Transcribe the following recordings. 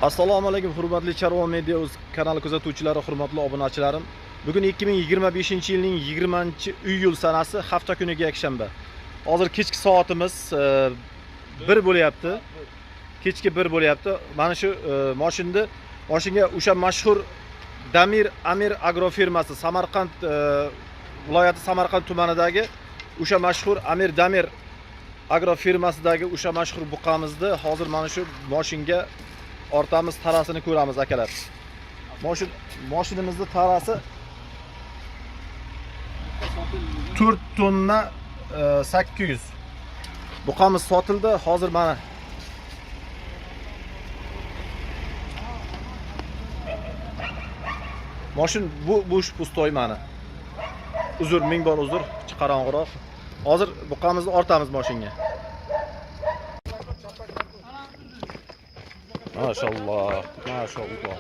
Assalomu alaykum hurmatli Chorva Media o'z kanali kuzatuvchilari, hurmatli obunachilarim. Bugun 2025-yilning 20-iyul sanasi, hafta kuniga yakshanba. Hozir kechki soatimiz 1 bo'lyapti. Kechki 1 bo'lyapti. Mana shu mashinga o'sha mashhur Damir Amir agrofirmasi Samarqand viloyati Samarqand tumanidagi o'sha mashhur Amir Damir agrofirmasidagi o'sha mashhur buqamizni hozir mana shu mashinga ortamiz, tarasini ko'ramiz akalar. Mashinamizni tarasi 4 tonna 800. Buqamiz sotildi. Hozir mana mashin bu bo'sh, пустой mana. Uzr, ming bor uzr, qorong'iroq. Hozir buqamizni ortamiz mashinga. Mashalloh, mashalloh.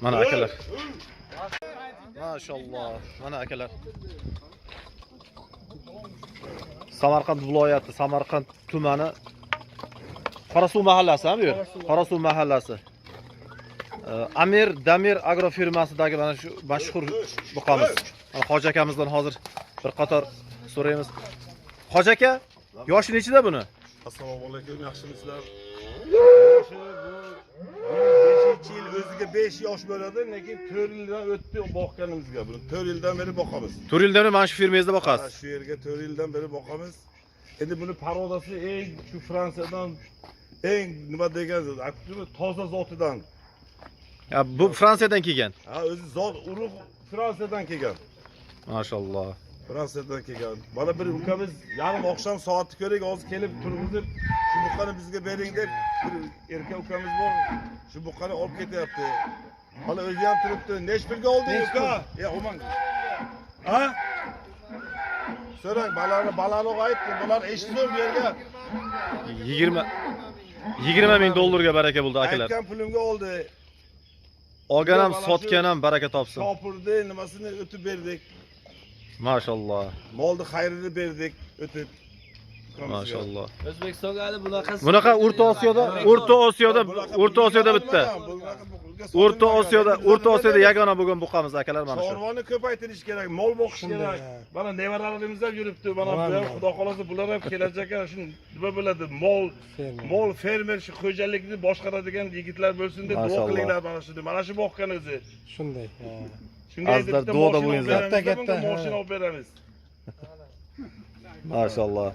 Mana akalar. Mashalloh, mana akalar. Samarqand viloyati, Samarqand tumani Qorasuv mahallasi, ha bu yer? Qorasuv mahallasi. Amir Damir agrofirmasidagi mana shu mashhur buqamiz. Mana Hoji akamizdan hozir bir qator so'raymiz. Hoji aka, yoshi nechida buni? Assalomu alaykum, yaxshimisizlar? Yoshi bu 5 yil o'ziga 5 yosh bo'ladi, lekin 4 yildan o'tdi boqqanimizga. Buni 4 yildan beri boqamiz. 4 yildan beri mana shu firmangizda boqasiz. Shu yerga 4 yildan beri boqamiz. Endi buni порода si eng shu Fransiyadan eng nima degan, toza zotidan. Ya, bu Fransiyadan kelgan. Ha, o'zi zot urug' Fransiyadan kelgan. Mashalloh. Fransiyadan kelgan. Mana bir ukamiz yarim oqshom soatni ko'ring, hozir kelib turg'izib, shu buqani bizga bering deb bir erkak ukamiz bor, shu buqani olib ketyapti. Hali o'zi ham turibdi. Nech pulga olding uka? Ya, o'mang. Ha? So'rang, balani balani aytdi. Bular eshitsin bu yerga. 20 ming dollarga baraka bo'ldi akalar. Aytgan pulimga oldi. Olgan ham, Mana shu sotgan ham baraka topsin. Shopurni nimasini o'tib berdik. Mashalloh. Molni xayrini berdik o'tib. Ukamizga. Mashalloh. O'zbekistonga hali bunaqa Bunaqa O'rta Osiyoda Bunaqa O'rta Osiyoda bitta. Bunaqa buqaga O'rta sotilmagan. Osiyoda Endi O'rta nima Osiyoda deymiz? yagona bo'lgan buqamiz akalar mana shu. Chorvani ko'paytirish kerak, mol boqish kerak. Mana nevaralarimiz ham yuribdi. Mana bu ham xudo xolasa bular ham kelajakka shu nima bo'ladi? Mol fermer shu xo'jalikni boshqaradigan yigitlar bo'lsin deb duo Mashalloh. Qilinglar mana shuni. Mana shu boqqan o'zi. Shunday. Ha. Shunga Azizlar, bitta duoda moshina olib bo'linglar. beramiz, Katta, bunga katta, ha. moshina olib beramiz. Mashalloh.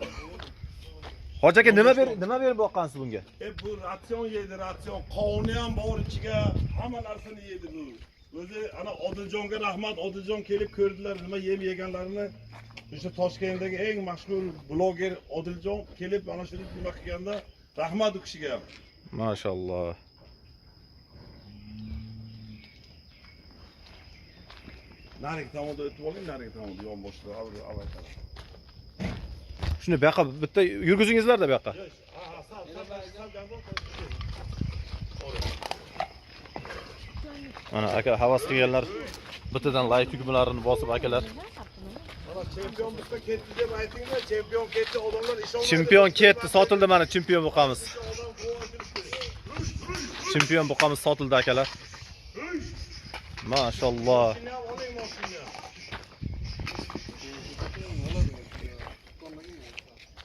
Hoji aka, nima berib boqqansiz bunga? E bu ratsion yeydi, ratsion. Qovuni ham bor ichiga, hamma narsani yeydi bu. O'zi ana Odiljonga rahmat, Odiljon kelib ko'rdilar nima yem yeganlarini. O'sha Toshkentdagi eng mashhur bloger Odiljon kelib mana shuni nima qilganda rahmat u kishiga ham. Mashalloh. Narigi tomonda o'tib oling, narigi tomonda yon boshida, avval taraf. Shuni bu yoqqa bitta yurgizingizlar-da bu yoqqa. Ha, ha, sal, sal, sal, sal, Mana aka, havas qilganlar bittadan like tugmalarini bosib akalar. Mana chempion bizda ketdi deb aytinglar, chempion ketdi, odamlar ishonmaydi. Chempion ketdi, sotildi mana chempion buqamiz. Chempion buqamiz sotildi akalar. Mashalloh. Mashina ham oling, mashina.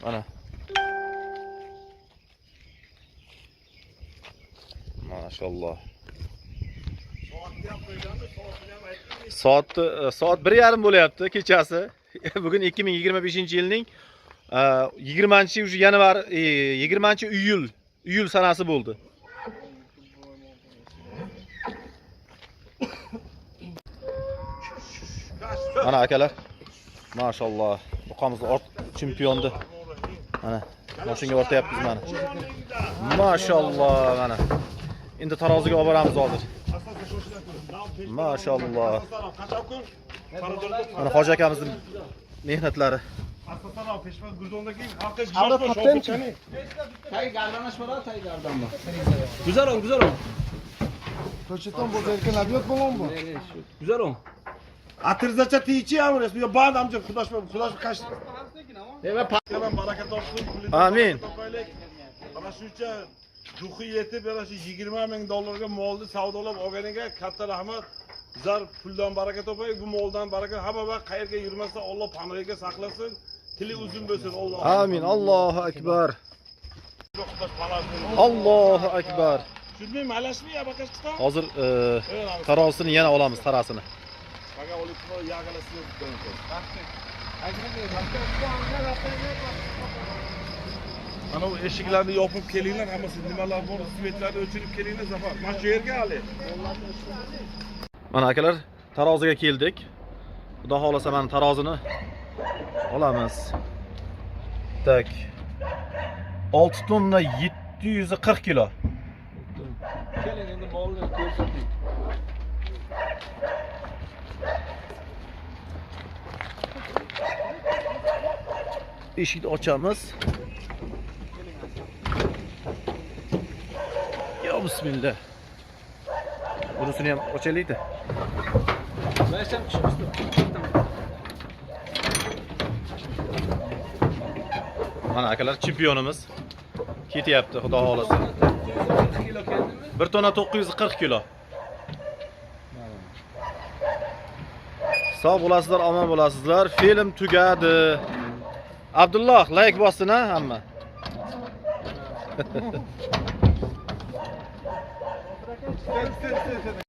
Mana. Mashalloh. Soatni ham qo'yganmi, soatini ham aytdingiz. Soat 1:30 bo'lyapti kechasi. Bugun 2025-yilning 20 уже yanvar, 20 iyul sanasi bo'ldi. Mana akalar. Mashalloh. Buqamiz ort chempiondi. Mana mashinaga ortayapmiz mana. Mashalloh mana. Endi taroziga olib boramiz hozir. Mashalloh. Mana hoji akamizning mehnatlari. Guzaron, guzaron. To'cheton bozorga nabiyot bo'lon bu. Güzel o. Atirzacha tiyichi ham resmi. Band amca xudosh xudosh kash. Kalam baraka topsin. Pulini Amin. baraka topaylik. Mana shuncha ruhi yetib, mana shu 20 ming dollarga molni savdolab olganiga katta rahmat. Bizlar puldan baraka topaylik, bu moldan baraka hamma vaqt qayerga yurmasa Alloh panohiga saqlasin. Tili uzun bo'lsin Alloh. Amin. Allohu akbar. Xudosh panohi. Allohu akbar. Tushundingmi? Malashmi ya bakashdan? Hozir tarozisini yana olamiz, tarasini. Baga olib yag'alasini. Mana bu eshiklarni yopib kelinglar, hammasi nimalar bor, svetlarni o'chirib kelinglar Zafar. Mana shu yerga hali. Mana akalar, taroziga keldik. Xudo xohlasa mana tarozini olamiz. Tak. 6 tonna 740 kilo. Keling endi molni ko'rsating. Eshikni ochamiz. Ya bismillah. Bunisini ham ochaylik-da. Mana akalar, chempionimiz ketyapti, xudo xohlasa. Kilo keldimi? 1 tonna 940 kilo. Sog' bo'lasizlar, omon bo'lasizlar. Film tugadi. Abdulloh, like bossin ha hamma. Sen.